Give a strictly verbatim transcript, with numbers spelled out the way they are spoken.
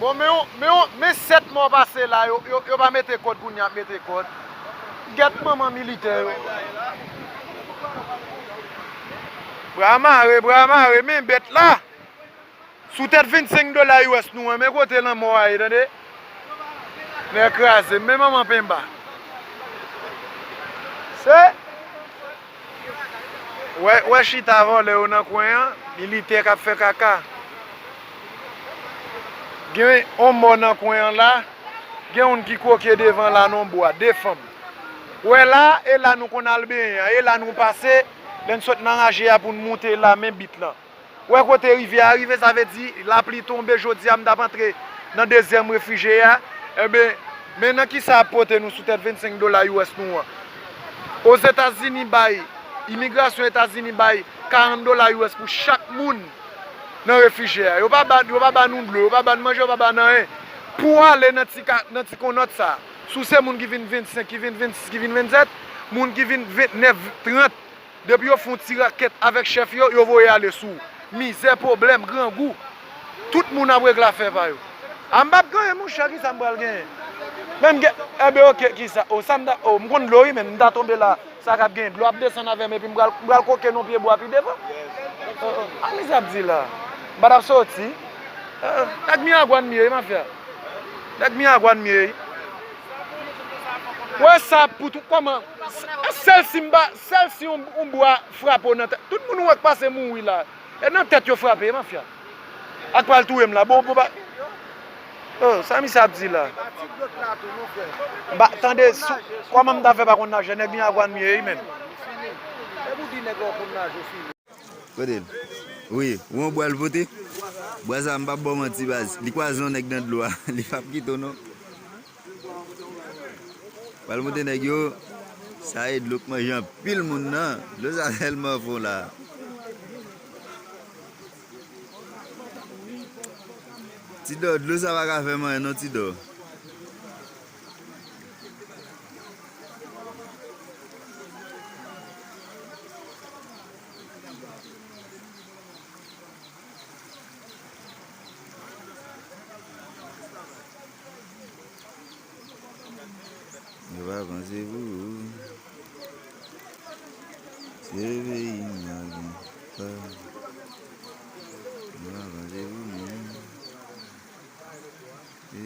Bon, men yon, men yon, men sèt mò pase la, yo, yo, yo pa mete kòd, kounye a ap mete kòd. Gèt manman militè yo. Bra mare, bra mare, men bèt la. Sou tèt vennsenk dola U S nou an, men kote lanmò a ye, tande? Nèg kraze, men manman penba. Se Wè, wè chita vòlè yo nan kwen an, militè k ap fè kaka. Gen yon mò nan kwen an la, gen youn ki kwoke devan la nan bwa, de fanm. Wè la, e la nou konn al benyen an, e la nou pase, lè n sot nan raje a pou n moute la, men bit lan. Wè kote rivyè a rive, sa vle di lapli tonbe jodi a, m t ap antre nan dezyèm refijye a. Enben, men nan kisa ap pote nou sou tèt vennsenk dola U S nou an. Ozetazini bay, imigrasyon Etazini bay karant dola U S pou chak moun nan refijye a. Yo pa ba, yo pa ba nou dlo, yo pa ba n manje, yo pa ba n anyen. Pou w ale nan ti ka, nan ti konòt sa, si w se moun ki vin vennsenk, ki vin vennsis, ki vin vennsèt, moun ki vin ventnèf, trant, depi yo fè yon ti rakèt avèk chèf yo, yo voye ale sou ou. Mizè, pwoblèm, grangou. Tout moun ap regle afè pa yo. A m p ap genyen, monchè, kisa m pral genyen? Menm gen, enben, oke, kisa? O, sa m ta, o, m konn dlo, wi, men m ta tonbe la, sa k ap genyen? Dlo ap desann avè m, epi m pral, m pral kwoke nan pye bwa pi devan. O, o, a, men sa ap di la. M pa t ap soti. O, o, nèg Miragwàn m ye, wi, mafya. Nèg Miragwàn m ye, wi. Wè sa pou tou, kòman? Sèl si m pa, sèl si yon, yon bwa frape w nan tèt. Tout moun ou wè k pase mouri la, e nan tèt yo frape, mafya. Ak pral touye m la, bon, bon, ba. O, sa misye ap di la? Ba, tande, sou, kòman m ta fè pa konn naje? Nèg Miragwàn m ye, wi, menm. Kote l? Wi, ou wè bwa l pote? Bwa sa, m p ap ba w manti, baz. Li kwaze yon nèg nan dlo a. Li p ap kite w, non. Pral monte nèg yo. Sa e dlo k manje anpil moun nan. Dlo sa tèlman fon la. Tidò, dlo sa pa ka fè m anyen non, Tidò. Yo pa panse pou ou. Se peyi m la gen pa. Yo pa panse pou mwen. Se